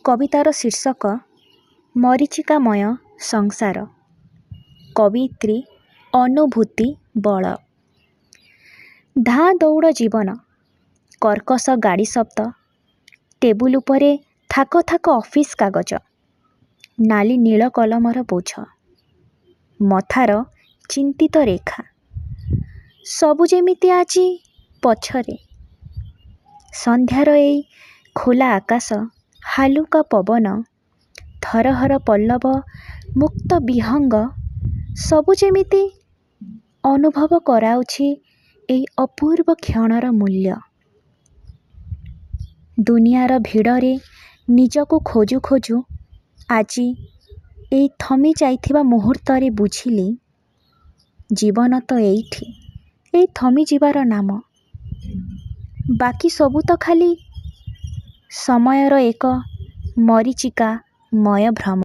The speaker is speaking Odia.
କବିତାର ଶୀର୍ଷକ ମରୀଚିକାମୟ ସଂସାର। କବୟିତ୍ରୀ ଅନୁଭୂତି ବଳ। ଧାଁ ଦଉଡ଼ ଜୀବନ, କର୍କଶ ଗାଡ଼ି ଶବ୍ଦ, ଟେବୁଲ ଉପରେ ଥାକ ଥାକ ଅଫିସ କାଗଜ, ନାଲି ନୀଳ କଲମର ବୋଝ, ମଥାର ଚିନ୍ତିତ ରେଖା, ସବୁ ଯେମିତି ଆଜି ପଛରେ। ସନ୍ଧ୍ୟାର ଏଇ ଖୋଲା ଆକାଶ, ହାଲୁକା ପବନ, ଥରହର ପଲ୍ଲବ ମୁକ୍ତ ବିହଙ୍ଗ ସବୁ ଯେମିତି ଅନୁଭବ କରାଉଛି ଏଇ ଅପୂର୍ବ କ୍ଷଣର ମୂଲ୍ୟ। ଦୁନିଆର ଭିଡ଼ରେ ନିଜକୁ ଖୋଜୁ ଖୋଜୁ ଆଜି ଏଇ ଥମି ଯାଇଥିବା ମୁହୂର୍ତ୍ତରେ ବୁଝିଲି, ଜୀବନ ତ ଏଇଠି, ଏଇ ଥମିଯିବାର ନାମ। ବାକି ସବୁ ତ ଖାଲି ସମୟର ଏକ ମରୀଚିକାମୟ ଭ୍ରମ।